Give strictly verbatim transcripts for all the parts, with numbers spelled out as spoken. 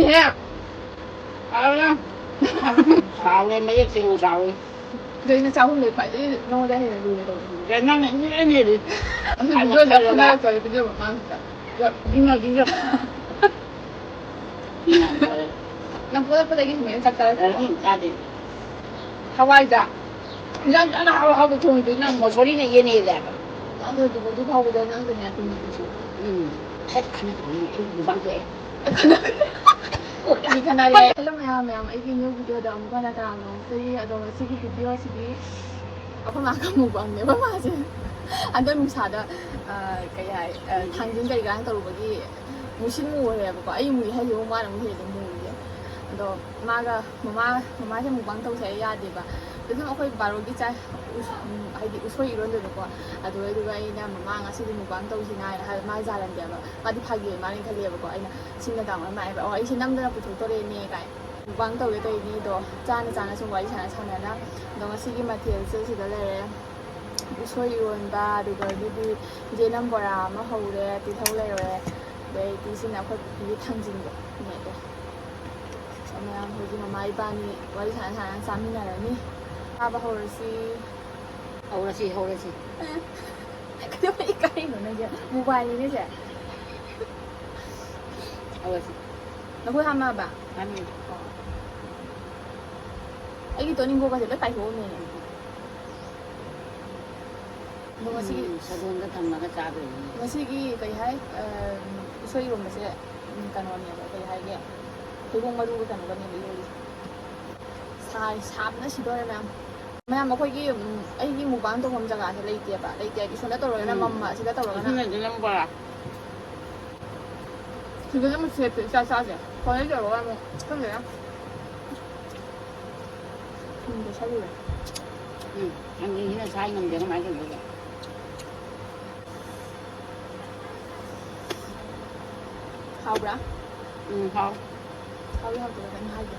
ꯍꯦ꯫ ꯍꯥꯎꯔꯦ꯫ ꯍꯥꯎꯔꯦ, ꯃꯌꯦꯛ ꯁꯦꯡꯅ ꯁꯥꯎꯔꯦ꯫ ꯀꯩꯅꯣ ꯆꯥꯛꯈꯨꯝꯗ ꯈ꯭ꯋꯥꯏꯗꯒꯤ ꯅꯉꯣꯟꯗ ꯍꯦꯟꯅ ꯂꯨꯅ ꯇꯧꯔꯤꯁꯦ? ꯀꯩ ꯅꯪꯅ ꯏꯍꯦꯟ ꯍꯦꯜꯂꯤ꯫ ꯑꯗꯨ ꯑꯩꯅ ꯚꯤꯗꯤꯑꯣ ꯈꯜꯂꯒ ꯈꯟꯅꯔꯛꯇ꯭ꯔꯗꯤ ꯚꯤꯗꯤꯑꯣ ꯃꯃꯥꯡꯁꯤꯗ꯫ ꯏꯃꯥ, ꯏꯃꯥ꯫ ꯅꯪ ꯄꯣꯛꯂꯛꯄꯗꯒꯤ ꯁꯨꯃꯥꯏꯅ ꯆꯥꯛ ꯆꯥꯔꯛꯇ꯭ꯔꯣ? ꯎꯝ, ꯆꯥꯗꯦ꯫ ꯍꯋꯥꯏꯖꯥ꯫ ꯏꯟꯖꯥꯡ ꯑꯅ ꯍꯥꯎ ꯍꯥꯎꯕ ꯊꯣꯡꯉꯤꯗꯨ ꯅꯪ꯫ ꯃꯣꯁꯣꯔꯤꯅ ꯏꯍꯦꯟ ꯍꯦꯜꯂꯦ ꯍꯥꯏꯕ꯫ ꯑꯗꯨ, ꯑꯗꯨ, ꯑꯗꯨ ꯐꯥꯎꯕꯗ ꯅꯪꯗꯅꯦ ꯑꯗꯨꯝ꯫ ꯎꯝ꯫ ꯍꯦꯛ ꯈꯟꯅꯔꯛꯇ꯭ꯔꯗꯤ ꯑꯩ ꯃꯨꯛꯕꯥꯡ ꯇꯣꯛꯑꯦ꯫ ꯃꯤ ꯈꯠꯅꯔꯦ꯫ Hello ꯃꯌꯥꯝ, ꯃꯌꯥꯝ, ꯑꯩꯒꯤ new videoꯗ ꯑꯃꯨꯛ ꯍꯟꯅ ꯇꯔꯥꯝꯅ ꯑꯣꯛꯆꯔꯤ꯫ ꯑꯗꯣ ꯉꯁꯤꯒꯤ videoꯁꯤꯗꯤ ꯑꯩꯈꯣꯏ ꯃꯥꯒ mukbangꯅꯦꯕ ꯃꯥꯁꯦ꯫ ꯍꯟꯗꯛ ꯅꯨꯡꯁꯥꯗ, ꯑ, ꯀꯩ ꯍꯥꯏ, ꯑ, ꯊꯥꯡꯖꯤꯡ ꯀꯔꯤ ꯀꯔꯥ ꯇꯧꯔꯨꯕꯒꯤ ꯃꯨꯁꯤꯟ ꯃꯨꯈ꯭ꯔꯦꯕꯀꯣ꯫ ꯑꯩ ꯃꯨꯏ ꯍꯥꯏꯁꯤꯕꯨ ꯃꯥꯅ ꯑꯃꯨꯛ ꯍꯦꯜꯂꯦ ꯃꯨꯔꯤꯁꯦ꯫ ꯑꯗꯣ ꯃꯥꯒ ꯃꯃꯥ, ꯃꯃꯥꯁꯦ mukbang ꯇꯧꯁꯦ ꯍꯥꯏ ꯌꯥꯗꯦꯕ꯫ ꯑꯗꯨꯝ ꯑꯩꯈꯣꯏ ꯕꯥꯔꯣꯒꯤ ꯆꯥꯏ, ꯎꯁ-, ꯎꯝ, ꯍꯥꯏꯗꯤ ꯎꯁꯣꯏ ꯏꯔꯣꯟꯗꯣꯏꯕꯀꯣ꯫ ꯑꯗꯨ ꯑꯗꯨꯒ ꯑꯩꯅ ꯃꯃꯥ ꯉꯁꯤꯗꯤ mukbang ꯇꯧꯁꯤꯅ ꯍꯥꯏꯅ ꯍꯥꯏ-, ꯃꯥ ꯖꯥꯔꯟꯗꯦꯕ꯫ ꯃꯥꯗꯤ ꯐꯥꯒꯤ ꯃꯥꯅ ꯈꯜꯂꯦꯕꯀꯣ꯫ ꯑꯩꯅ ꯁꯤꯡꯅ ꯇꯥꯡꯕ ꯃꯥꯏꯕ꯫ ꯑꯣ, ꯑꯩꯁꯦ ꯅꯝꯗꯅ ꯄꯨꯊꯣꯛꯇꯣꯔꯦꯅꯦ ꯀꯥꯏ꯫ Mukbang ꯇꯧꯒꯦ ꯇꯧꯔꯤꯅꯤ ꯑꯗꯣ ꯆꯥꯅ ꯆꯥꯅ ꯁꯨꯝ ꯋꯥꯔꯤ ꯁꯥꯟꯅ ꯁꯥꯟꯅꯅ꯫ ꯑꯗꯣ ꯉꯁꯤꯒꯤ ꯃꯊꯦꯜꯁꯦ ꯁꯤꯗ ꯂꯩꯔꯦ꯫ ꯎꯁꯣꯏ ꯏꯔꯣꯟꯕ, ꯑꯗꯨꯒ ꯑꯗꯨꯗꯤ ꯌꯦꯅꯝ ꯕꯣꯔꯥ ꯑꯃ ꯍꯧꯔꯦ, ꯇꯤꯜꯍꯧ ꯂꯩꯔꯦ꯫ ꯑꯗꯩ ꯇꯤꯁꯤꯅ ꯑꯩꯈꯣꯏ ꯄꯨꯈ꯭ꯔꯤꯒꯤ ꯊꯥꯡꯖꯤꯡꯗꯣ ꯃꯦꯠꯂꯦ꯫ ꯃꯌꯥꯝ ꯍꯧꯖꯤꯛ ꯃꯃꯥ ꯏꯕꯥꯅꯤ ꯋꯥꯔꯤ ꯁꯥꯟꯅ ꯁꯥꯟꯅ ꯆꯥꯃꯤꯟꯅꯔꯅꯤ꯫ ꯆꯥꯕ ꯍꯧꯔꯁꯤ꯫ ꯍꯧꯔꯁꯤ, ꯍꯧꯔꯁꯤ꯫ ꯀꯩꯗꯧꯕꯩ ꯏꯀꯥꯏꯅꯣ ꯅꯪꯁꯦ? Mobileꯅꯤꯅꯦ ꯁꯦ꯫ ꯍꯧꯔꯁꯤ꯫ ꯅꯈꯣꯏ ꯍꯥꯝꯃꯛꯑꯕ? ꯍꯥꯝꯃꯦ꯫ ꯑꯣ꯫ ꯑꯩꯒꯤ ꯇꯣꯅꯤꯡꯈꯣꯛꯀꯁꯦ ꯂꯣꯏ ꯄꯥꯏꯊꯣꯛꯑꯝꯃꯦꯅꯦ꯫ ꯑꯗꯣ ꯉꯁꯤꯒꯤ ꯎꯝ, ꯁꯥꯗꯣꯟꯗ ꯊꯝꯃꯒ ꯆꯥꯗꯣꯏꯅꯤ꯫ ꯉꯁꯤꯒꯤ ꯀꯩ ꯍꯥꯏ, ꯑ, ꯎꯁꯣꯏ ꯏꯔꯣꯝꯕꯁꯦ, ꯎꯝ, ꯀꯩꯅꯣꯅꯦꯕ, ꯀꯩ ꯍꯥꯏꯒꯦ, ꯍꯩꯕꯣꯡ ꯃꯔꯨꯒ ꯀꯩꯅꯣꯒꯅꯦꯕ ꯏꯔꯣꯜꯂꯤꯁꯦ꯫ ꯁꯥꯏ, ꯁꯥꯕꯅ ꯁꯤꯗꯣꯔꯦ ꯃꯌꯥꯝ꯫ ꯃꯌꯥꯝ, ꯑꯩꯈꯣꯏꯒꯤ, ꯎꯝ, ꯑꯩꯒꯤ mukbang ꯇꯧꯐꯝ ꯖꯒꯥꯁꯦ ꯂꯩꯇꯦꯕ, ꯂꯩꯇꯦ ꯍꯥꯏꯗꯤ ꯁꯣꯝꯗ ꯇꯧꯔꯒꯅ ꯎꯝ꯫ ꯃꯝꯕ, ꯁꯤꯗ ꯇꯧꯔꯒꯅ꯫ ꯑꯁꯤꯅꯗꯤ ꯅꯝ ꯕꯣꯔꯥ꯫ ꯁꯤꯗ ꯑꯃ ꯁꯦꯞꯁꯦ ꯏꯆꯥ ꯆꯥꯁꯦ꯫ ꯐꯣꯟꯗꯩ ꯇꯧꯔꯒ ꯑꯃꯨꯛ ꯈꯪꯗꯦꯗ꯫ ꯊꯨꯝ ꯆꯥꯁꯜꯂꯨꯔꯦ꯫ ꯎꯝ, ꯊꯥꯡꯖꯤꯡꯁꯤꯅ ꯁꯥꯏ ꯉꯝꯗꯦ, ꯀꯃꯥꯏꯅ ꯇꯧꯗꯣꯏꯕ? ꯍꯥꯎꯕ꯭ꯔꯥ? ꯎꯝ, ꯍꯥꯎ꯫ ꯍꯥꯎꯏ ꯍꯥꯎꯇꯕ ꯀꯩꯝ ꯍꯥꯏꯗꯦ꯫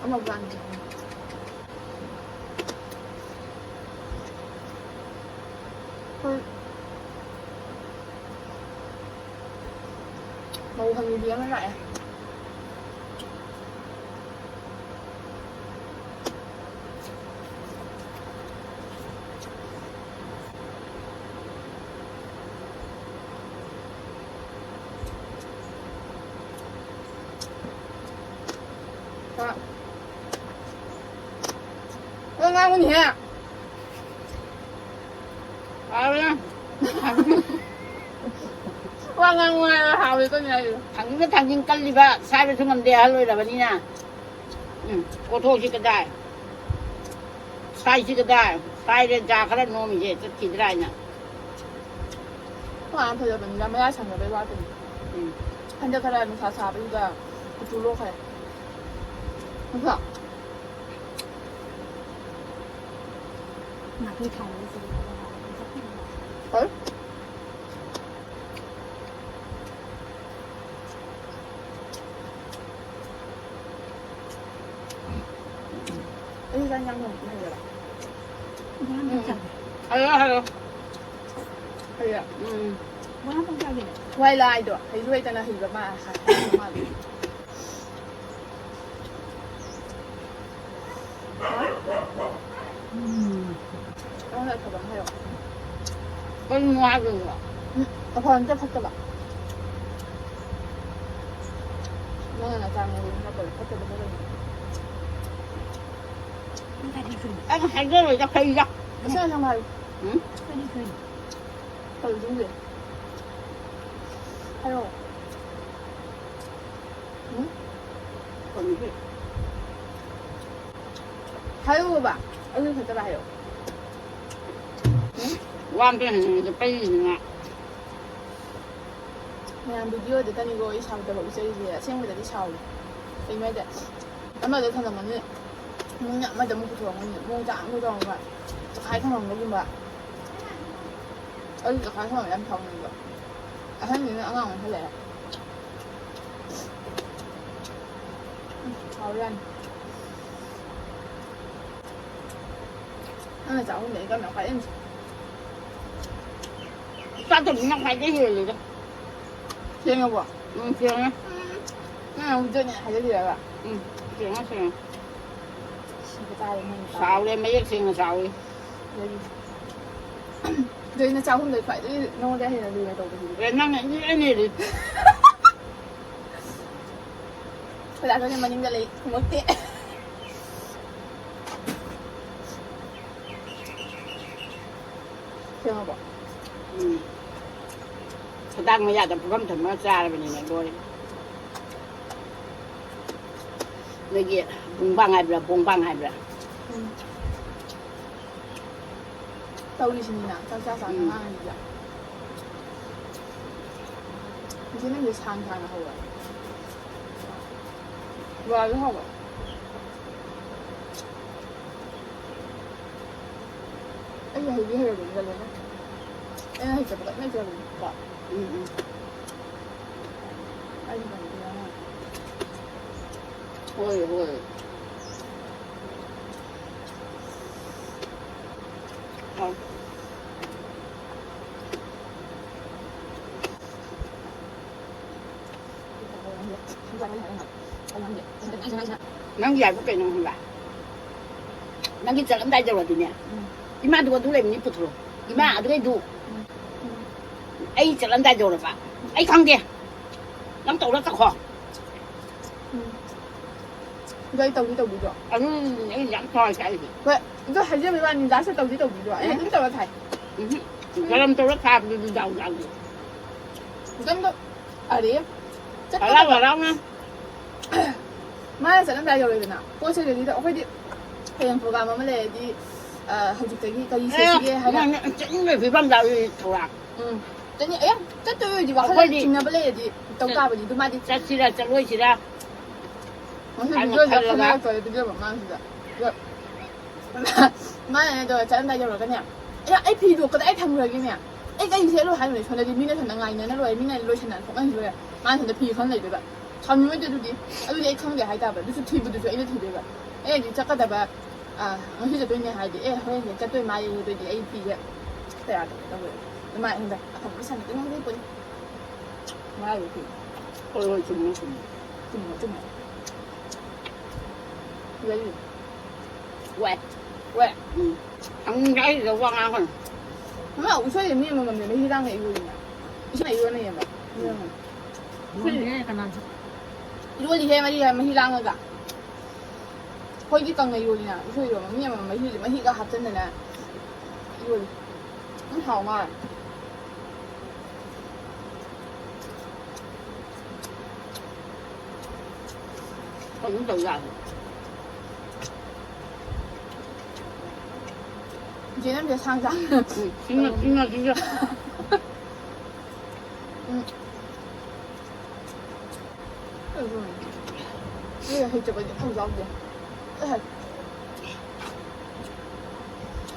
ꯑꯃ ꯕ꯭ꯔꯥꯟ ꯆꯠꯅꯤ꯫ ꯍꯣꯏ꯫ ꯃꯧ ꯍꯅꯨꯕꯤ ꯑꯃ ꯂꯥꯛꯑꯦ꯫ ꯍꯣꯏ꯫ ꯋꯥ ꯉꯥꯡꯉꯨꯅꯦꯍꯦ꯫ ꯍꯥꯎꯔꯦ꯫ ꯋꯥ ꯉꯥꯡꯉꯨ ꯍꯥꯏꯔ ꯍꯥꯎꯔꯦ ꯀꯩꯅꯣ ꯍꯥꯏꯔꯤꯗꯣ꯫ ꯊꯥꯡꯖꯤꯡꯗ ꯊꯥꯡꯖꯤꯡ ꯀꯜꯂꯤꯕ, ꯁꯥꯏꯕꯁꯨ ꯉꯝꯗꯦ ꯑꯍꯜ ꯑꯣꯏꯔꯕꯅꯤꯅ꯫ ꯎꯝ, ꯀꯣꯊꯣꯛꯁꯤ ꯀꯗꯥꯏ? ꯁꯥꯏꯁꯤ ꯀꯗꯥꯏ? ꯁꯥꯏꯔꯦ, ꯖꯥ ꯈꯔ ꯅꯣꯝꯃꯤꯁꯦ ꯆꯠꯈꯤꯗ꯭ꯔꯥ ꯍꯥꯏꯅ꯫ ꯃꯥ ꯐꯖꯕꯅꯤꯗ, ꯃꯌꯥ ꯁꯪꯗꯕꯩ ꯋꯥꯇꯅꯤ꯫ ꯎꯝ꯫ ꯍꯟꯗꯛ ꯈꯔ ꯅꯨꯡꯁꯥ ꯁꯥꯕꯁꯤꯗ ꯀꯨꯆꯨ ꯂꯣꯛꯈ꯭ꯔꯦ꯫ ꯅꯠꯇ꯭ꯔꯣ? ꯅꯥꯄꯤ ꯊꯥꯕꯁꯦ꯫ ꯍꯣꯏ꯫ ꯑꯩ ꯆꯥꯛ ꯏꯟꯖꯥꯡ ꯊꯣꯡꯕꯗꯤ ꯍꯩꯔꯕ? ꯏꯟꯖꯥꯡ ꯎꯝ꯫ ꯆꯥꯛ ꯍꯥꯏꯔꯣ, ꯍꯥꯏꯔꯣ꯫ ꯍꯩꯔꯦ꯫ ꯎꯝ꯫ ꯃꯥ ꯄꯨꯡ ꯀꯌꯥꯒꯤꯅꯣ? ꯋꯥꯏ ꯂꯥꯏꯗꯣ ꯍꯩꯁꯨ ꯍꯩꯇꯅ ꯍꯩꯕ ꯃꯥ ꯍꯥꯏ-, ꯍꯩꯕ ꯃꯥꯜꯂꯦ꯫ ꯎꯝ꯫ ꯅꯪꯅ ꯑꯐꯕ ꯑꯃ ꯍꯥꯏꯔꯛꯑꯣ꯫ ꯀꯔꯤꯅꯣ ꯍꯥꯏꯗꯣꯏꯕ? ꯎꯝ, ꯑꯐꯕ ꯅꯠꯇꯦ, ꯐꯠꯇꯕ꯫ ꯅꯪꯅ ꯅꯆꯥ ꯉꯧꯕꯗꯣ ꯐꯠꯇꯕ, ꯐꯠꯇꯕꯗꯣ ꯀꯩꯅꯣ? ꯑꯩꯅ ꯍꯥꯏꯖꯔꯣꯏꯗ, ꯀꯔꯤꯗ? ꯑꯁꯦꯡ ꯑꯁꯦꯡꯕ ꯍꯥꯏꯌꯨ꯫ ꯎꯝ? ꯀꯔꯤ ꯈꯪꯗꯦ? ꯍꯥꯏꯔꯛꯑꯣ꯫ ꯎꯝ? ꯀꯔꯤꯒꯤ? ꯍꯥꯏꯌꯣꯕ꯫ ꯑꯗꯨ ꯐꯠꯇꯕ ꯍꯥꯏꯌꯣ꯫ ꯎꯝ? ꯋꯥ ꯑꯝꯇ ꯍꯪꯉꯤꯉꯩꯗ ꯄꯩꯔꯤꯗꯨꯅ꯫ ꯃꯌꯥꯝ ꯚꯤꯗꯤꯑꯣꯗꯇꯅꯤꯀꯣ ꯑꯩ ꯁꯥꯎꯗꯕ ꯎꯠꯆꯔꯤꯁꯦ, ꯑꯁꯦꯡꯕꯗꯗꯤ ꯁꯥꯎꯔꯤ꯫ ꯀꯩꯅꯣ ꯍꯥꯏꯗꯤ, ꯑꯃꯗ ꯊꯝꯂꯝꯃꯅꯤ, ꯃꯣꯏꯅ ꯑꯃꯗ ꯑꯃꯨꯛ ꯄꯨꯊꯣꯛꯑꯝꯃꯅꯤ, ꯃꯑꯣꯡ ꯆꯥꯝ ꯑꯃ ꯇꯧꯔꯒ ꯆꯈꯥꯏ ꯊꯝꯃꯝꯕꯒꯨꯝꯕ꯫ ꯑꯩ ꯆꯈꯥꯏ ꯊꯝꯃꯝꯕ ꯌꯥꯝ ꯁꯥꯎꯅꯤꯡꯕ꯫ ꯑꯍꯟꯅꯤꯅ ꯑꯉꯥꯡ ꯑꯣꯟꯁꯤꯜꯂꯛꯑꯦ꯫ ꯎꯝ, ꯁꯥꯎꯔꯤ ꯌꯥꯝ꯫ ꯅꯪꯅ ꯆꯥꯛꯍꯨꯝꯗ ꯑꯩ ꯀꯔꯝꯅ ꯈ꯭ꯋꯥꯏꯗꯒꯤ ꯅꯨꯡꯁꯤ? ꯆꯥꯛꯇꯨꯗꯤ ꯅꯪ ꯈ꯭ꯋꯥꯏꯗꯒꯤ ꯍꯦꯜꯂꯤꯗ꯫ ꯊꯦꯡꯉꯕꯣ? ꯎꯝ, ꯁꯦꯡꯉꯦ꯫ ꯅꯪ ꯑꯃꯨꯛ ꯖꯣꯏꯟ ꯍꯥꯏꯖꯜꯂꯤꯔꯕ? ꯎꯝ, ꯁꯦꯡꯉꯦ, ꯁꯦꯡꯉꯦ꯫ ꯁꯤꯕ ꯇꯥꯔꯦ ꯅꯪ ꯅꯨꯄꯥ꯫ ꯆꯥꯎꯔꯦ, ꯃꯌꯦꯛ ꯁꯦꯡꯅ ꯆꯥꯎꯔꯦ꯫ ꯑꯗꯨꯗꯤ ꯖꯣꯏꯟ ꯅꯆꯥ ꯑꯍꯨꯝꯗ ꯈ꯭ꯋꯥꯏꯗꯒꯤ ꯅꯉꯣꯟꯗ ꯍꯦꯟꯅ ꯂꯨꯅ ꯇꯧꯕꯁꯤꯗꯤ꯫ ꯑꯦ, ꯅꯪꯅ ꯏꯍꯦꯟ ꯍꯦꯜꯂꯤ꯫ ꯑꯩꯈꯣꯏ ꯗꯥ ꯖꯣꯏꯟ ꯃꯅꯤꯡꯗ ꯂꯩ, ꯈꯨꯝꯃꯛꯇꯦ꯫ ꯁꯦꯡꯉꯕꯣ? ꯎꯝ꯫ ꯈꯗꯥꯡ ꯃꯌꯥꯗ ꯄꯨꯈꯝ ꯊꯝꯃꯒ ꯆꯥꯔꯕꯅꯤꯅ ꯂꯣꯏꯔꯦ꯫ ꯅꯣꯏꯒꯤ ꯕꯨꯡꯕꯥꯡ ꯍꯥꯏꯕ꯭ꯔꯥ, ꯕꯣꯡꯕꯥꯡ ꯍꯥꯏꯕ꯭ꯔꯥ? ꯎꯝ꯫ ꯇꯧꯔꯤꯁꯤꯅꯤꯅ ꯆꯥꯛ ꯆꯥ ꯆꯥꯅ ꯎꯝ꯫ ꯉꯥꯡꯉꯤꯁꯦ꯫ ꯏꯆꯦ ꯅꯪꯁꯦ ꯁꯥꯡ ꯁꯥꯡꯅ ꯍꯧꯔꯦ꯫ ꯕꯣꯔꯥꯁꯨ ꯍꯥꯎꯕ꯫ ꯑꯩꯁꯨ ꯍꯩꯗꯤ ꯍꯩꯔꯕꯅꯤꯗ ꯂꯣꯏꯅ꯫ ꯑꯩꯅ ꯍꯩꯇꯕ ꯂꯣꯏꯅ ꯍꯩꯖꯕꯅꯤꯀꯣ꯫ ꯎꯝ, ꯎꯝ꯫ ꯑꯩꯁꯨ ꯍꯩꯇꯦ ꯑꯉꯥꯡ꯫ ꯍꯣꯏ, ꯍꯣꯏ꯫ ꯍꯥꯎ꯫ ꯅꯪ ꯌꯥꯏꯕ ꯀꯩꯅꯣ ꯈꯪꯕ꯭ꯔꯥ? ꯅꯪꯒꯤ ꯆꯠꯂꯝꯗꯥꯏ ꯌꯧꯔꯗꯤꯅꯦ, ꯎꯝ꯫ ꯏꯃꯥꯗꯨ ꯑꯗꯨ ꯂꯩꯕꯅꯤ ꯄꯨꯊꯣꯔꯛꯑꯣ꯫ ꯏꯃꯥ, ꯑꯗꯨ ꯂꯩꯗꯨ꯫ ꯎꯝ꯫ ꯎꯝ꯫ ꯑꯩ ꯆꯠꯂꯝꯗꯥꯏ ꯌꯧꯔꯕ꯫ ꯑꯩ ꯈꯪꯗꯦ꯫ ꯅꯪ ꯇꯧꯔ ꯆꯠꯈꯣ꯫ ꯎꯝ꯫ ꯑꯗꯣ ꯑꯩ ꯇꯧꯗꯤ ꯇꯧꯕꯤꯗ꯭ꯔꯣ? ꯑꯗꯨꯅꯤꯅꯦ ꯑꯩ ꯌꯥꯝ ꯊꯋꯥꯏ ꯆꯥꯛꯏꯁꯦ꯫ ꯍꯣꯏ, ꯑꯗꯣ ꯍꯥꯏꯖꯕꯩ ꯋꯥꯅꯤ, ꯂꯥꯁꯇ ꯇꯧꯗꯤ ꯇꯧꯕꯤꯗ꯭ꯔꯣ? ꯑꯩ ꯎꯝ꯫ ꯑꯗꯨꯝ ꯇꯧꯔ ꯊꯥꯏ꯫ ꯎꯝ꯫ ꯎꯝ꯫ ꯒꯔꯝ ꯇꯧꯔ ꯊꯥꯕꯗꯨꯗꯤ ꯗꯥꯎ ꯌꯥꯗꯦ꯫ ꯑꯗꯨꯝ ꯇꯧ-, ꯑꯔꯦ, ꯍꯔꯥꯎ ꯆꯠꯀꯗꯕ꯫ ꯍꯔꯥꯎꯅ꯫ ꯃꯥꯅ ꯆꯠꯂꯝꯗꯥꯏ ꯌꯧꯔꯦꯗꯅ, ꯄꯣꯠꯁꯦ ꯔꯦꯗꯤꯗ, ꯑꯩꯈꯣꯏꯗꯤ ꯍꯌꯦꯡ ꯄ꯭ꯔꯣꯒ꯭ꯔꯥꯝ ꯑꯃ ꯂꯩꯔꯗꯤ, ꯑ, ꯍꯧꯖꯤꯛꯇꯒꯤ ꯀꯔꯤ ꯑꯦ, ꯁꯦꯠꯁꯤꯒꯦ ꯍꯥꯏꯅ꯫ ꯅꯪ ꯆꯠꯅꯤꯡꯕꯒꯤ ꯐꯤꯕꯝꯗ ꯍꯧꯖꯤꯛ ꯊꯧꯔꯥꯡ꯫ ꯎꯝ꯫ ꯆꯠꯅꯤ-, ꯑꯦ, ꯆꯠꯇꯣꯏ ꯑꯣꯏꯔꯗꯤ ꯋꯥꯈꯜ ꯑꯩꯈꯣꯏꯗꯤ ꯆꯤꯡꯅꯕ ꯂꯩꯔꯗꯤ ꯇꯧ ꯆꯠ-, ꯇꯥꯕꯅꯤ꯫ ꯑꯗꯨ ꯃꯥꯗꯤ ꯆꯠꯁꯤꯔꯥ ꯆꯠꯂꯣꯏꯁꯤꯔꯥ ꯉꯁꯤ ꯍꯥꯏꯅ ꯚꯤꯗꯤꯑꯣꯁꯦ ꯈꯜꯂꯒ꯫ ꯈꯟꯅꯔꯛꯇꯣꯔꯦ, ꯚꯤꯗꯤꯑꯣ ꯃꯃꯥꯡꯁꯤꯗ꯫ ꯑꯗꯣ ꯃꯥꯅꯅꯦ, ꯑꯗꯣ ꯆꯠꯂꯝꯗꯥꯏ ꯌꯧꯔꯒꯅꯦ, "ꯑꯦ, ꯑꯩ ꯐꯤꯗꯣ ꯀꯗꯥꯏ ꯊꯝꯈ꯭ꯔꯒꯦꯅꯦ? ꯑꯩ ꯀꯔꯤ ꯁꯦꯠꯂꯣ ꯍꯥꯏꯅꯣꯅꯦ?" ꯁꯣꯝꯗꯗꯤ ꯃꯤꯅ ꯁꯣꯝꯗ ꯉꯥꯏꯅꯅ ꯂꯣꯏꯔꯦ, ꯃꯤꯅ ꯂꯣꯏꯁꯟꯅ ꯊꯣꯛꯅꯈꯤ ꯂꯣꯏꯔꯦ, ꯃꯥꯅ ꯁꯣꯝꯗ ꯐꯤ ꯈꯟ ꯂꯩꯗꯣꯏꯕ꯫ ꯁꯥꯎꯅꯤꯡꯉꯣꯏꯗ꯭ꯔꯣ ꯑꯗꯨꯗꯤ? ꯑꯗꯨꯗꯤ ꯑꯩ ꯈꯪꯗꯦ ꯍꯥꯏ ꯇꯥꯕ꯫ ꯑꯗꯨꯁꯨ ꯊꯤꯕꯗꯨꯁꯨ ꯑꯩꯅ ꯊꯤꯗꯣꯏꯕ꯫ ꯑꯩꯅꯗꯤ ꯆꯠꯀꯗꯕ, ꯑ, ꯉꯁꯤ ꯆꯠꯇꯣꯏꯅꯦ ꯍꯥꯏꯗꯤ, "ꯑꯦ, ꯍꯣꯔꯦꯟꯁꯦ ꯆꯠꯇꯣꯏ ꯃꯥꯜꯂꯦ, ꯑꯗꯨꯗꯤ ꯑꯩ ꯐꯤꯁꯦ ꯇꯌꯥꯔ ꯇꯧꯒꯦ" ꯇꯧꯕ꯫ ꯑꯗꯨꯃꯥꯏꯅ ꯑꯩꯉꯣꯟꯗ ꯑꯐꯕ ꯁꯥꯟꯅꯗꯣꯏꯅꯣ ꯈꯪꯗꯦ ꯄꯣꯠꯅꯤ꯫ ꯃꯥꯒꯤ ꯐꯤ꯫ ꯍꯣꯏ, ꯍꯣꯏ, ꯆꯨꯝꯃꯦ, ꯆꯨꯝꯃꯦ꯫ ꯆꯨꯝꯃꯣ, ꯆꯨꯝꯃꯣ꯫ ꯂꯩ꯫ ꯋꯦ꯫ ꯋꯦ꯫ ꯎꯝ꯫ ꯍꯪꯅꯤꯡꯗꯦ ꯑꯩꯁꯤꯗ ꯋꯥ ꯉꯥꯡꯒꯅꯨ꯫ ꯃꯥ ꯎꯁꯣꯏꯁꯦ ꯃꯤ ꯑꯃꯃꯝꯅꯦ ꯃꯍꯤ ꯂꯥꯡꯉ ꯏꯔꯣꯜꯂꯤꯅꯦ꯫ ꯏꯁꯤꯡ ꯏꯔꯣꯟꯅꯩꯌꯦꯕ꯫ ꯃꯤ ꯑꯃꯃꯝ꯫ ꯏꯔꯣꯜꯂꯤꯍꯦ ꯀꯅꯥꯁꯨ꯫ ꯏꯔꯣꯜꯂꯤꯍꯦ ꯃꯍꯤ, ꯃꯍꯤ ꯂꯥꯡꯉꯒ꯫ ꯑꯩꯈꯣꯏꯗꯤ ꯀꯪꯅ ꯏꯔꯣꯜꯂꯤꯅ꯫ ꯎꯁꯣꯏ ꯏꯔꯣꯟꯕ ꯃꯤ ꯑꯃꯃꯝ ꯃꯍꯤ, ꯃꯍꯤꯒ ꯍꯥꯞꯆꯤꯟꯗꯅ ꯏꯔꯣꯜꯂꯤ꯫ ꯎꯝ, ꯍꯥꯎ ꯃꯥꯜꯂꯦ꯫ ꯑꯗꯨꯝ ꯇꯧ ꯌꯥꯕꯅꯤ꯫ ꯆꯦ ꯅꯪꯁꯦ ꯁꯥꯡ ꯁꯥꯡ꯫ ꯎꯝ, ꯁꯤꯅ, ꯁꯤꯅ, ꯁꯤꯅ꯫ ꯎꯝ꯫ ꯑꯩ ꯍꯩꯇꯕꯗꯤ ꯑꯝꯐꯥꯎ ꯌꯥꯎꯗꯦ꯫ ꯑꯩ ꯍꯩ-,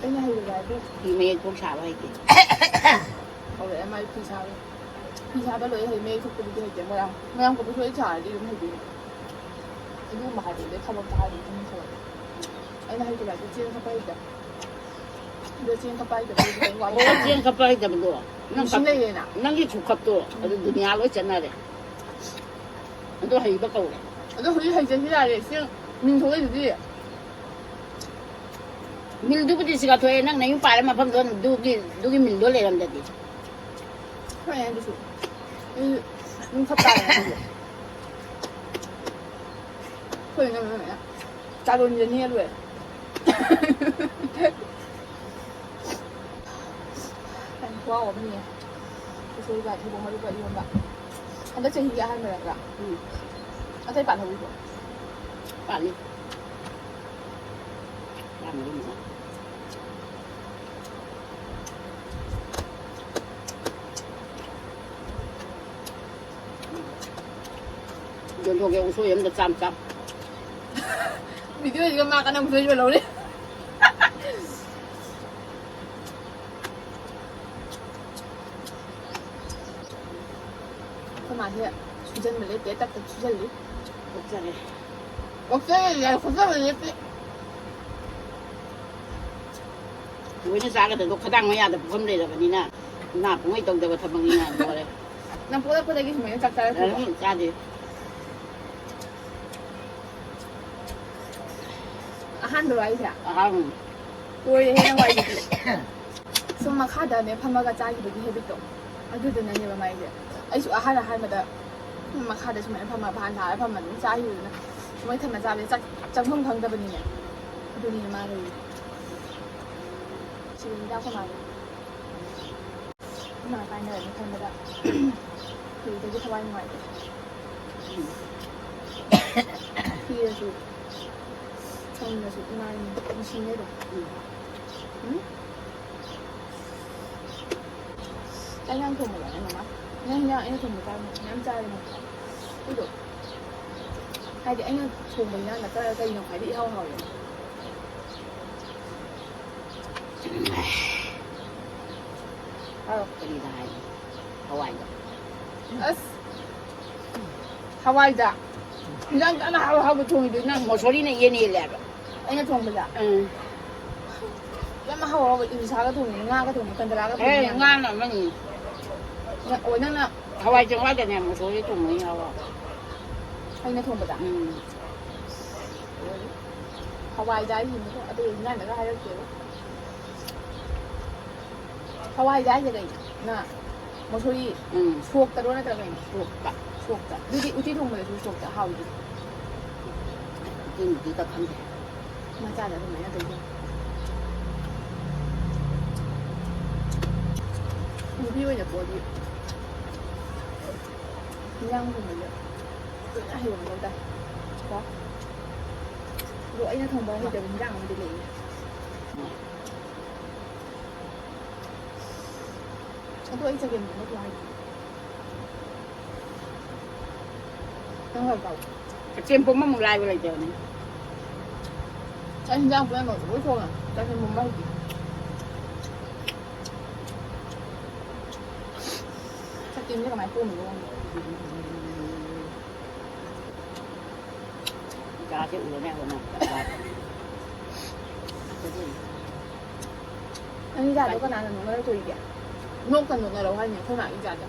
ꯑꯩꯅ ꯍꯩꯕꯗ ꯍꯥꯏꯗꯤ ꯐꯤ ꯃꯌꯦꯛ ꯊꯣꯛ ꯁꯥꯕ ꯍꯩꯇꯦ꯫ ꯍꯧꯔꯛꯑꯦ ꯃꯥꯏ ꯐꯤ ꯁꯥꯕ꯫ ꯐꯤ ꯁꯥꯕ ꯂꯣꯏ ꯍꯩ, ꯃꯌꯦꯛ ꯊꯣꯛꯄꯗꯨꯗꯤ ꯍꯩꯇꯦ꯫ ꯃꯣꯏꯔꯥꯡ, ꯃꯣꯏꯔꯥꯡ ꯀꯣꯠꯄꯁꯨ ꯑꯩ ꯁꯥꯔꯗꯤ ꯑꯗꯨꯝ ꯍꯩꯗꯣꯏꯅꯦ꯫ ꯑꯗꯨꯒꯨꯝꯕ ꯍꯥꯏꯗꯤ ꯊꯕꯛꯇ ꯍꯥꯏꯔꯗꯤ ꯑꯗꯨꯝ ꯊꯕꯛ꯫ ꯑꯩꯅ ꯍꯩꯇꯕ ꯍꯥꯏꯗꯤ ꯆꯦꯡ ꯈꯞꯄ ꯍꯩꯇꯦ꯫ ꯑꯗꯣ ꯆꯦꯡ ꯈꯞꯄ ꯍꯩꯇꯕꯗꯨꯗꯤ ꯀꯩꯝ ꯋꯥꯗꯦ꯫ ꯑꯣ, ꯆꯦꯡ ꯈꯞꯄ ꯍꯩꯇꯕꯗꯣ? ꯅꯪ ꯃꯦꯆꯤꯟ ꯈꯞ-, ꯂꯩꯌꯦꯅ꯫ ꯅꯪꯒꯤ ꯈꯨꯈꯞꯇꯣ ꯑꯗꯨ ꯗꯨꯅꯤꯌꯥ ꯂꯣꯏ ꯆꯠꯅꯔꯦ꯫ ꯑꯗꯣ ꯍꯩꯕ ꯀꯧꯔꯦ꯫ ꯑꯗꯣ ꯍꯧꯖꯤꯛ ꯍꯩꯖꯈꯤ ꯌꯥꯔꯦ꯫ ꯆꯦꯡ ꯃꯤꯟ ꯊꯣꯛꯂꯛꯏꯗꯨꯗꯤ꯫ ꯃꯤꯜꯗꯨꯕꯨꯗꯤ ꯁꯤꯒ ꯊꯣꯛꯑꯦ, ꯅꯪ ꯅꯌꯨꯝ ꯄꯥꯜꯂ ꯃꯐꯝꯗꯣ ꯑꯗꯨꯒꯤ, ꯑꯗꯨꯒꯤ ꯃꯤꯜꯗꯣ ꯂꯩꯔꯝꯗꯗꯤ꯫ ꯍꯣꯏ, ꯑꯗꯨꯁꯨ꯫ ꯑꯩ ꯌꯨꯝ ꯈꯔ ꯄꯥꯜꯂꯦ ꯑꯗꯨꯁꯨ꯫ ꯑꯩꯈꯣꯏ ꯏꯅꯝꯃꯅꯅꯦ ꯆꯥꯂꯣꯟꯁꯦ ꯅꯦꯛꯑ ꯂꯣꯏꯔꯦ꯫ ꯌꯥꯝ ꯈꯨꯍꯥꯎ ꯑꯃꯅꯤꯌꯦ꯫ ꯎꯁꯣꯏꯒ ꯊꯩꯕꯣꯡ ꯃꯔꯨꯒ ꯏꯔꯣꯟꯕ꯫ ꯍꯟꯗꯛ ꯆꯍꯤꯒꯤ ꯑꯍꯥꯟꯕ ꯅꯠꯇ꯭ꯔꯥ? ꯎꯝ꯫ ꯑꯇꯩ ꯄꯥꯜꯍꯧꯔꯤꯕꯣ? ꯄꯥꯜꯂꯤ꯫ ꯄꯥꯜꯂꯤ ꯑꯗꯨꯝ꯫ ꯌꯣꯟꯊꯣꯛꯀꯦ, ꯎꯁꯣꯏ ꯑꯝꯗ ꯆꯥꯝ ꯆꯥꯝ꯫ ꯚꯤꯗꯤꯑꯣꯁꯤꯒ ꯃꯥ ꯀꯟꯅ ꯎꯁꯣꯏ ꯌꯣꯜꯍꯧꯔꯤ꯫ ꯑꯩꯈꯣꯏ ꯃꯥꯁꯦ ꯁꯨꯖꯟꯕ ꯂꯦꯞꯇꯦ, ꯇꯞ ꯇꯞ ꯁꯨꯖꯜꯂꯤ꯫ ꯑꯣꯛꯆꯔꯦ꯫ ꯑꯣꯛꯆꯔꯦ, ꯌꯥꯏ, ꯈꯣꯠꯆꯕ ꯂꯦꯞꯇꯦ꯫ ꯂꯣꯏꯅ ꯆꯥꯒꯗꯕꯗꯣ ꯈꯗꯥꯡ ꯃꯌꯥꯗ ꯄꯨꯈꯝ ꯂꯩꯔꯕꯅꯤꯅ ꯏꯃꯥ ꯄꯨꯡꯉꯩ ꯇꯧꯗꯕ ꯊꯕꯛꯅꯤꯅ ꯂꯣꯏꯔꯦ꯫ ꯅꯪ ꯄꯣꯛꯂꯛꯄꯗꯒꯤ ꯁꯨꯃꯥꯏꯅ ꯆꯥꯛ ꯆꯥꯔꯛꯇ꯭ꯔꯤꯕꯣ? ꯎꯝ, ꯆꯥꯗꯦ꯫ ꯑꯍꯥꯟꯕꯔꯣ ꯍꯥꯏꯁꯦ? ꯑꯍꯥꯟꯕꯅꯤ꯫ ꯂꯣꯏꯔꯦꯍꯦ, ꯅꯪ ꯋꯥꯔꯤꯗꯨꯗꯤ꯫ ꯁꯨꯝ ꯃꯈꯥꯗꯅꯦ ꯐꯝꯃꯒ ꯆꯥꯈꯤꯕꯒꯤ ꯍꯦꯕꯤꯠꯇꯣ, ꯑꯗꯨꯗꯨꯅꯅꯦꯕ ꯃꯥꯏꯁꯦ꯫ ꯑꯩꯁꯨ ꯑꯍꯥꯟ ꯑꯍꯥꯟꯕꯗ ꯁꯨꯝ ꯃꯈꯥꯗ ꯁꯨꯃꯥꯏꯅ ꯐꯝꯃ, ꯐꯥꯟ ꯊꯥꯔ ꯐꯝꯃ ꯑꯗꯨꯝ ꯆꯥꯈꯤꯕꯗꯨꯅ, ꯃꯣꯏ ꯊꯝꯅ ꯆꯥꯕꯁꯦ ꯆꯥꯛ ꯆꯪꯐꯝ ꯈꯪꯗꯕꯅꯤꯅꯦ꯫ ꯑꯗꯨꯅꯤꯅꯦ ꯃꯥ ꯂꯩꯔꯤꯁꯦ꯫ ꯁꯤꯗ ꯍꯤꯗꯥꯛ ꯀꯃꯥꯏꯅ? ꯏꯃꯥ ꯀꯥꯏꯅꯔꯅꯤ ꯈꯟꯕꯗ ꯍꯧꯖꯤꯛꯇꯒꯤ ꯊꯋꯥꯏ ꯅꯨꯡꯉꯥꯏꯇꯦ꯫ ꯊꯤꯔꯁꯨ ꯁꯝꯅꯁꯨ ꯏꯃꯥ ꯅꯤꯡꯁꯤꯡꯉꯦ ꯑꯗꯨꯝ꯫ ꯎꯝ? ꯆꯥꯛ ꯏꯟꯖꯥꯡ ꯊꯣꯡꯕꯗꯅꯦ ꯃꯃꯥ, ꯅꯪ ꯏꯟꯖꯥꯡ ꯑꯩꯅ ꯊꯣꯡꯕ ꯆꯥꯕ ꯃꯌꯥꯝ ꯆꯥꯔꯦ ꯅꯠꯇ꯭ꯔꯥ? ꯑꯗꯨꯗꯣ ꯍꯥꯏꯗꯤ ꯑꯩꯅ ꯊꯣꯡꯕ ꯏꯟꯖꯥꯡ ꯅꯠꯇ꯭ꯔꯒ ꯀꯩꯅꯣ ꯈ꯭ꯋꯥꯏꯗꯒꯤ ꯏꯍꯥꯎ ꯍꯥꯎꯔꯤꯅꯣ? ꯍꯥꯎꯔꯛꯄꯅꯤꯗ ꯍꯥꯏꯗꯤ ꯍꯋꯥꯏꯗꯣ꯫ ꯑꯁ, ꯍꯋꯥꯏꯗ ꯏꯟꯖꯥꯡ ꯀꯟꯅ ꯍꯥꯎ ꯍꯥꯎꯕ ꯊꯣꯡꯉꯤꯗꯨ ꯅꯪ꯫ ꯃꯣꯁꯣꯔꯤꯅ ꯏꯍꯦꯟ ꯍꯦꯜꯂꯦ ꯍꯥꯏꯕ꯫ ꯑꯩꯅ ꯊꯣꯡꯕꯗ ꯎꯝ꯫ ꯌꯥꯝ ꯍꯥꯎ ꯍꯥꯎꯕ ꯏꯟꯁꯥꯒ ꯊꯣꯡꯉꯤ, ꯉꯥꯒ ꯊꯣꯡꯉꯤ, ꯀꯟꯗ꯭ꯔꯥꯒ ꯊꯣꯡꯉꯤ ꯑꯦ, ꯃꯌꯥꯝ꯫ ꯉꯥꯅ ꯑꯃꯅꯤ꯫ ꯅ-, ꯑꯣ, ꯅꯪꯅ ꯍꯋꯥꯏ ꯆꯦꯡꯋꯥꯏꯗꯅꯦ ꯃꯣꯁꯣꯔꯤ ꯊꯣꯡꯕꯅꯤ ꯍꯥꯎꯕ꯫ ꯑꯩꯅ ꯊꯣꯡꯕꯗ? ꯎꯝ꯫ ꯍꯋꯥꯏꯖꯥꯔ ꯍꯤꯡꯕꯗꯣ ꯑꯇꯩ ꯏꯟꯖꯥꯡꯗꯒ ꯍꯥꯏꯔꯛꯇꯦꯕ꯫ ꯍꯋꯥꯏꯖꯥꯔ ꯍꯥꯏꯁꯦ ꯀꯩꯅꯣ? ꯉꯥ? ꯃꯁꯣꯔꯤ? ꯎꯝ꯫ ꯁꯣꯛꯇꯔꯣ ꯅꯠꯇ꯭ꯔꯒ ꯀꯩꯅꯣ? ꯁꯣꯛꯇ꯫ ꯁꯣꯛꯇ꯫ ꯑꯗꯨꯗꯤ ꯎꯇꯤ ꯊꯣꯡꯕꯗꯁꯨ ꯁꯣꯛꯇ ꯍꯥꯎꯋꯤꯗꯨꯗꯤ꯫ ꯎꯇꯤ ꯅꯨꯡꯇꯤ ꯀꯛ ꯈꯪꯗꯦ꯫ ꯃꯆꯥꯗ ꯑꯗꯨꯃꯥꯏꯅ ꯇꯧꯗꯣꯏꯅꯤ꯫ ꯅꯨꯄꯤ ꯑꯣꯏꯅ ꯄꯣꯛꯑꯗꯤ ꯏꯟꯖꯥꯡ ꯊꯣꯡꯕꯁꯦ ꯂꯣꯏꯅ ꯍꯩꯔꯝꯗꯧ ꯇꯥꯏ꯫ ꯀꯣ? ꯑꯗꯣ ꯑꯩꯅ ꯊꯣꯡꯕ ꯍꯩꯇꯕ ꯏꯟꯖꯥꯡ ꯑꯃꯗꯤ ꯂꯩꯌꯦ꯫ ꯑꯗꯣ ꯑꯩ ꯆꯒꯦꯝ ꯄꯣꯝꯕ ꯊꯣꯡ ꯍꯩꯇꯦ꯫ ꯅꯪ ꯍꯩꯕ꯭ꯔꯣ? ꯆꯒꯦꯝ ꯄꯣꯝꯕꯃꯨꯛ ꯂꯥꯏꯕ ꯂꯩꯇꯕꯅꯤ꯫ ꯆꯥꯛ ꯏꯟꯖꯥꯡ ꯄꯨꯝꯅꯃꯛ ꯂꯣꯏ ꯊꯣꯡꯉꯦ꯫ ꯆꯒꯦꯝ ꯄꯣꯝꯕ ꯍꯩꯇꯦ꯫ ꯆꯒꯦꯝꯁꯦ ꯀꯃꯥꯏꯅ ꯄꯣꯝꯃꯤꯅꯣ ꯈꯪꯗꯦ꯫ ꯏꯆꯥꯁꯦ ꯎꯅꯅꯕ ꯍꯣꯠꯅꯕꯗ ꯋꯥꯔꯦ꯫ ꯅꯪ ꯏꯆꯥꯗꯣ ꯀꯅꯥꯅ ꯅꯣꯛꯅꯔꯛꯇꯣꯔꯤꯒꯦ? ꯅꯣꯛꯇ ꯅꯣꯛꯅꯔꯛꯑꯣ ꯍꯥꯏꯅꯤ ꯑꯩꯈꯣꯏ ꯃꯥꯒꯤ ꯏꯆꯥꯗꯣ꯫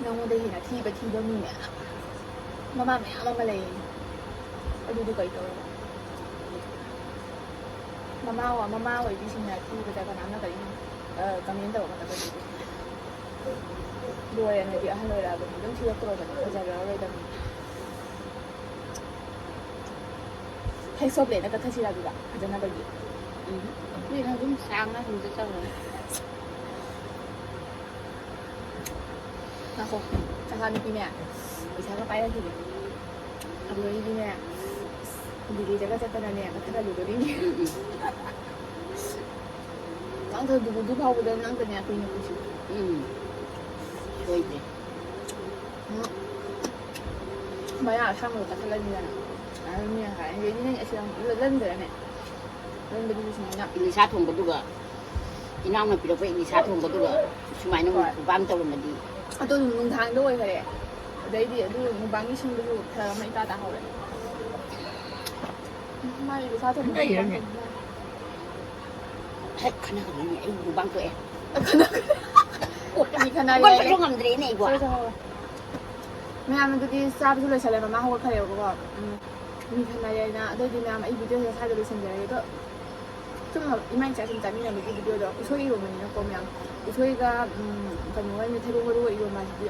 ꯅꯉꯣꯟꯗ ꯍꯦꯟꯅ ꯊꯤꯕ ꯊꯤꯕ ꯃꯤ ꯃꯌꯥꯝ, ꯃꯃꯥ ꯃꯌꯥꯝ ꯑꯃ ꯂꯩ꯫ ꯑꯗꯨꯗꯤ ꯀꯩ ꯇꯧꯔꯕ? ꯃꯃꯥ ꯃꯃꯥ ꯑꯣꯏꯕꯤꯁꯤꯡꯅ ꯊꯤꯕꯗ ꯀꯅꯥꯝꯅ ꯀꯔꯤꯝ ꯀꯃꯦꯟ ꯇꯧꯔꯛꯀꯗꯕ ꯅꯠꯇꯦ꯫ ꯂꯣꯏꯔꯦ, ꯅꯣꯏꯗꯤ ꯑꯍꯜ ꯑꯣꯏꯔꯛꯑꯕꯅꯤ, ꯑꯗꯨꯝ ꯊꯤꯔꯛꯇꯧꯔꯕꯅꯤ, ꯐꯖꯔꯛꯑꯔꯣꯏꯗꯕꯅꯤ꯫ ꯍꯩ ꯁꯣꯞꯂꯦꯠꯅ ꯀꯛꯊꯠꯁꯤꯔ ꯑꯗꯨꯒ ꯐꯖꯅꯕꯒꯤ? ꯎꯝ꯫ ꯑꯗꯨꯏꯅ ꯑꯗꯨꯝ ꯁꯥꯡꯅ ꯑꯗꯨꯝ ꯆꯠꯆꯈ꯭ꯔꯅꯤ꯫ ꯉꯥꯏꯈꯣ, ꯅꯆꯥꯅꯨꯄꯤꯅꯦ ꯄꯩꯁꯥꯒ ꯄꯥꯏꯔꯛꯈꯤꯅꯦ꯫ ꯑꯗꯨꯗꯩꯗꯤꯅꯦ ꯗꯤꯜꯂꯤꯗꯒ ꯆꯠꯇꯅꯅꯦ ꯀꯛꯊꯠꯍꯜꯂꯨꯗꯣꯔꯤꯅꯦ꯫ ꯎꯝ, ꯎꯝ꯫ ꯅꯪ ꯗꯨ ꯗꯨ ꯐꯥꯎꯕꯗ ꯅꯪꯒꯅꯦ ꯀꯨꯏꯅ ꯄꯨꯟꯁꯤ꯫ ꯎꯝ꯫ ꯁꯣꯏꯗ꯭ꯔꯦ꯫ ꯎꯝ꯫ ꯃꯌꯥ ꯑꯁꯥꯡꯕꯗꯣ ꯀꯛꯊꯠꯂꯅꯤꯗꯅ꯫ ꯑꯗꯨ ꯃꯤꯅ ꯍꯥꯏꯔꯅꯤ, "ꯅꯪ ꯑꯁꯤ ꯌꯥꯝ ꯂꯟꯗ꯭ꯔꯅꯦ?" ꯂꯟꯕꯗꯨꯁꯨ ꯁꯨꯃꯥꯏꯅ꯫ ꯏꯂꯤꯁꯥ ꯊꯣꯡꯕꯗꯨꯒ, ꯏꯅꯥꯎꯅ ꯄꯤꯔꯛꯄ ꯏꯂꯤꯁꯥ ꯊꯣꯡꯕꯗꯨꯒ ꯁꯨꯃꯥꯏꯅ ꯍꯣꯏ꯫ ꯃꯨꯛꯕꯥꯡ ꯇꯧꯔꯝꯃꯗꯤ꯫ ꯑꯗꯣ ꯑꯗꯨꯝ ꯅꯨꯡꯗꯥꯡꯗ ꯑꯣꯏꯈꯔꯦ꯫ ꯑꯗꯩꯗꯤ ꯑꯗꯨ ꯃꯨꯛꯕꯥꯡꯒꯤ ꯁꯤꯟꯕꯁꯨ ꯐꯔꯛ ꯑꯃ ꯏꯇꯥ ꯇꯥꯍꯧꯔꯦ꯫ ꯃꯥꯒꯤ ꯏꯂꯤꯁꯥ ꯊꯣꯡꯕ ꯂꯩꯔꯅꯤ꯫ ꯍꯦꯛ ꯈꯟꯅꯒꯅꯤꯅꯦ, ꯑꯩ ꯃꯨꯛꯕꯥꯡ ꯇꯣꯛꯑꯦ꯫ ꯈꯟꯅ-, ꯀꯣꯛꯇ ꯃꯤ ꯈꯟꯅꯔꯦ꯫ ꯍꯧꯒꯠꯄꯁꯨ ꯉꯝꯗ꯭ꯔꯦꯅꯦ ꯑꯩꯕꯣ꯫ ꯆꯠꯂꯣ, ꯆꯠꯂꯣ꯫ ꯃꯌꯥꯝ, ꯑꯗꯨꯗꯤ ꯆꯥꯕꯁꯨ ꯂꯣꯏꯁꯜꯂꯦ, ꯃꯃꯥ ꯍꯧꯒꯠꯈ꯭ꯔꯦꯕꯀꯣ꯫ ꯎꯝ, ꯃꯤ ꯈꯟꯅꯔꯦ ꯍꯥꯏꯅ꯫ ꯑꯗꯨꯑꯣꯏꯗꯤ ꯃꯌꯥꯝ, ꯑꯩ ꯚꯤꯗꯤꯑꯣꯁꯦ ꯁ꯭ꯋꯥꯏꯗ ꯂꯣꯏꯁꯤꯟꯖꯔꯒꯦ꯫ ꯑꯗꯣ ꯁꯨꯝ ꯏꯃꯥ ꯏꯆꯥ ꯁꯨꯝ ꯆꯥꯃꯤꯟꯅꯕꯒꯤ ꯚꯤꯗꯤꯑꯣꯗꯣ ꯎꯁꯣꯏ ꯏꯔꯣꯝꯕꯅꯤꯅꯀꯣ ꯃꯌꯥꯝ, ꯎꯁꯣꯏꯒ, ꯎꯝ, ꯀꯩꯅꯣꯒ ꯊꯩꯕꯣꯡ ꯃꯔꯨꯒ ꯏꯔꯣꯝꯕ ꯍꯥꯏꯁꯤꯗꯤ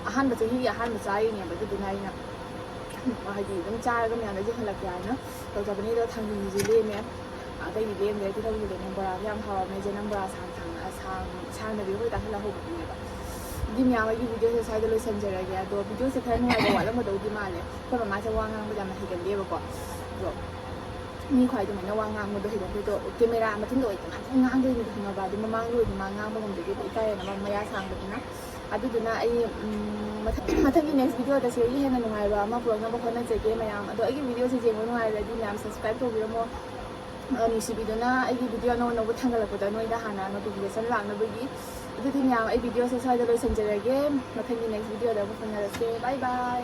ꯑꯍꯥꯟꯕ, ꯆꯍꯤꯒꯤ ꯑꯍꯥꯟꯕ ꯆꯥꯔꯤꯅꯦꯕ꯫ ꯑꯗꯨꯗꯨꯅ ꯑꯩꯅ ꯍꯥꯏꯗꯤ ꯑꯗꯨꯝ ꯆꯥꯔꯒ ꯃꯌꯥꯝꯗ ꯌꯦꯡꯍꯜꯂꯛꯀꯦ ꯍꯥꯏꯅ ꯇꯧꯖꯕꯅꯤ꯫ ꯑꯗꯣ ꯊꯥꯡꯖꯤꯡꯁꯤꯁꯨ ꯂꯦꯝꯃꯦ, ꯑꯇꯩꯗꯤ ꯂꯦꯝꯗ꯭ꯔꯦ꯫ ꯇꯤꯜꯍꯧꯁꯨ ꯂꯦꯝꯃꯦ꯫ ꯕꯣꯔꯥꯁꯨ ꯌꯥꯝ ꯍꯥꯎꯔꯝꯃꯦ꯫ ꯆꯦꯅꯪ ꯕꯣꯔꯥ ꯁꯥꯡ ꯁꯥꯡꯅ, ꯁꯥꯡ-, ꯁꯥꯡꯅꯗꯤ ꯑꯩꯈꯣꯏ ꯇꯥꯁꯜꯍꯧꯕꯅꯦꯕ꯫ ꯑꯗꯨꯗꯤ ꯃꯌꯥꯝ, ꯑꯩꯒꯤ ꯚꯤꯗꯤꯑꯣꯁꯦ ꯁ꯭ꯋꯥꯏꯗ ꯂꯣꯏꯁꯤꯟꯖꯔꯒꯦ꯫ ꯑꯗꯣ ꯚꯤꯗꯤꯑꯣꯁꯦ ꯈꯔ ꯅꯨꯡꯉꯥꯏꯕ ꯋꯥꯠꯂꯝꯒꯗꯧꯗꯤ ꯃꯥꯜꯂꯦ꯫ ꯑꯩꯈꯣꯏ ꯃꯃꯥꯁꯦ ꯋꯥ ꯉꯥꯡꯕꯗ ꯌꯥꯝꯅ ꯍꯩꯒꯟꯗꯦꯕꯀꯣ꯫ ꯑꯗꯣ ꯃꯤ ꯈ꯭ꯋꯥꯏ ꯑꯗꯨꯃꯥꯏꯅ ꯋꯥ ꯉꯥꯡꯕꯗꯣ ꯍꯩꯒꯟꯗꯦ꯫ ꯑꯗꯣ ꯀꯦꯃꯦꯔꯥ ꯃꯊꯪꯗ ꯑꯣꯏꯗꯤ ꯉꯥꯛꯇꯪ ꯉꯥꯡꯗꯣꯏꯅꯦꯕ, ꯈꯪꯉꯕ? ꯑꯗꯨ ꯃꯃꯥꯡꯗ ꯑꯣꯏꯗꯤ ꯃꯥ ꯉꯥꯡꯕ ꯉꯝꯗꯦ, ꯑꯗꯨꯕꯨ ꯏꯀꯥꯏꯌꯦꯅ ꯃꯥ ꯃꯌꯥ ꯁꯥꯡꯕꯅꯤꯅ꯫ ꯑꯗꯨꯗꯨꯅ ꯑꯩ, ꯎꯝ, ꯃꯊꯪ, ꯃꯊꯪꯒꯤ ꯅꯦꯛꯁ ꯚꯤꯗꯤꯑꯣꯗ ꯁꯤꯗꯒꯤ ꯍꯦꯟꯅ ꯅꯨꯡꯉꯥꯏꯕ ꯑꯃ ꯄꯨꯔꯛꯅꯕ ꯍꯣꯠꯅꯖꯒꯦ ꯃꯌꯥꯝ꯫ ꯑꯗꯣ ꯑꯩꯒꯤ ꯚꯤꯗꯤꯑꯣꯁꯦ ꯌꯦꯡꯕ ꯅꯨꯡꯉꯥꯏꯔꯗꯤ ꯃꯌꯥꯝ ꯁꯕꯁꯀ꯭ꯔꯥꯏꯕ ꯇꯧꯕꯤꯔꯝꯃꯣ꯫ ꯑ, ꯅꯨꯡꯁꯤꯕꯤꯗꯨꯅ ꯑꯩꯒꯤ ꯚꯤꯗꯤꯑꯣ ꯑꯅꯧ ꯑꯅꯧꯕ ꯊꯥꯡꯒꯠꯂꯛꯄꯗ ꯅꯣꯏꯗ ꯍꯥꯟꯅ ꯅꯣꯇꯤꯐꯤꯀꯦꯁꯟ ꯂꯥꯛꯅꯕꯒꯤ꯫ ꯑꯗꯨꯗꯤ ꯃꯌꯥꯝ, ꯑꯩ ꯚꯤꯗꯤꯑꯣꯁꯦ ꯁ꯭ꯋꯥꯏꯗ ꯂꯣꯏꯁꯤꯟꯖꯔꯒꯦ꯫ ꯃꯊꯪꯒꯤ ꯅꯦꯛꯁ ꯚꯤꯗꯤꯑꯣꯗ ꯑꯃꯨꯛ ꯊꯦꯡꯅꯔꯁꯦ꯫ ꯕꯥꯏ ꯕꯥꯏ꯫